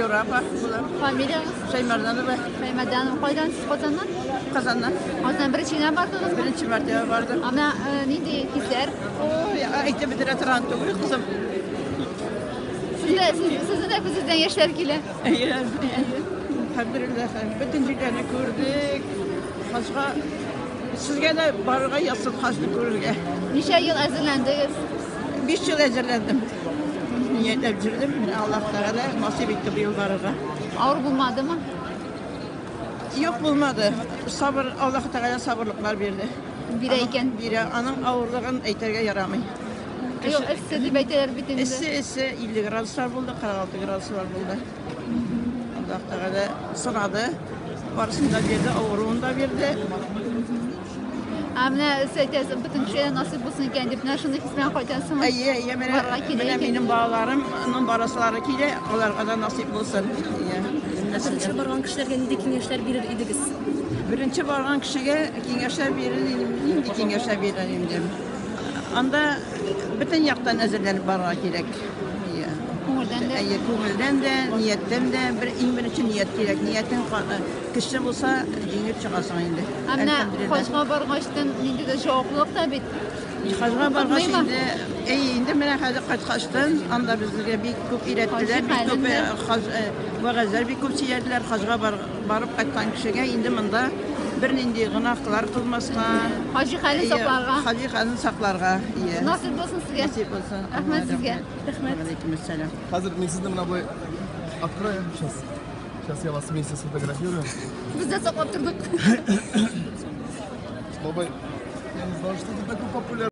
Флюра апа булам. Фамилиягез? Шәймәрданова. Шәймәрданова. Кайдан сез, Казаннан? Казаннан. Казаннан беренче генә бардыгызмы? Беренче мәртәбә бардым. Ә менә нинди хисләр? Ой, әйтеп бетерә торган түгел, кызым. Сездә, сезнең дә күзегездән яшьләр килә. Әйе, әйе. Әлхәмдүлилләһ, бөтен җирләрне күрдек. Хаҗга сезгә дә барырга язсын хаҗны күрергә. Ничә ел әзерләндегез? 5 ел әзерләндем. Ниятләп йөрдем. Менә Аллаһ Тәгалә насыйп итте быел барырга. Авыр булмадымы? Юк, булмады. Сабыр, Аллаһ Тәгалә сабырлыклар бирде. Бирә икән. Бирә. Аның авырлыгын әйтергә ярамый. Юк, эссе дип әйтәләр бит инде. Эссе, эссе, 50 градуслар булды, 46 градуслар булды. Аллаһ Тәгалә сынады. Барысын да бирде, авыруын да бирде. Ә менә сез әйтәсез, бөтен кешегә дә насыйп булсын икән дип, менә шундый хис белән кайтасыңмы? Әйе, әйе, менә, Барырга килә менә икән. минем балаларымның барасылары килә, аларга да насыйп булсын. Әйе. Беренче барган кешеләргә нинди киңәшләр бирер идегез? Беренче барган кешегә киңәшләр бирер идем. Нинди киңәшләр бирер идем? Анда бөтен яктан әзерләнеп барырга кирәк. Әйе. Күңелдән дә. Әйе, күңелдән дә, ниятттән дә. Бер иң беренче ният кирәк. Ниятең көчле булса, җиңеп чыгасың инде. Ә менә Әлхәмдүлилләһ. хаҗга баргачтын ниндидер җаваплылык та бит. Хаҗга баргач Куркытмыймы? инде, әй, инде менә хәзер кайткачтын, анда безгә бик күп өйрәттеләр, Хаҗи бик күп хәлен дә. хаҗ, вәгазьләр бик күп сөйләделәр. Хаҗга барып кайткан кешегә инде монда бернинди гөнаһлар кылмаска, Хаҗи хәлен әйе, сакларга. Хаҗи хәлен сакларга, әйе. Насыйп булсын сезгә. Насыйп булсын. Рәхмәт сезгә. Рәхмәт. Алейкум ассалам. Хәзер мин сезне менә болай открою сейчас. Сейчас я вас вместе сфотографирую. Без дә саклап тордык. Бабай, я не знал, что ты такой популярный.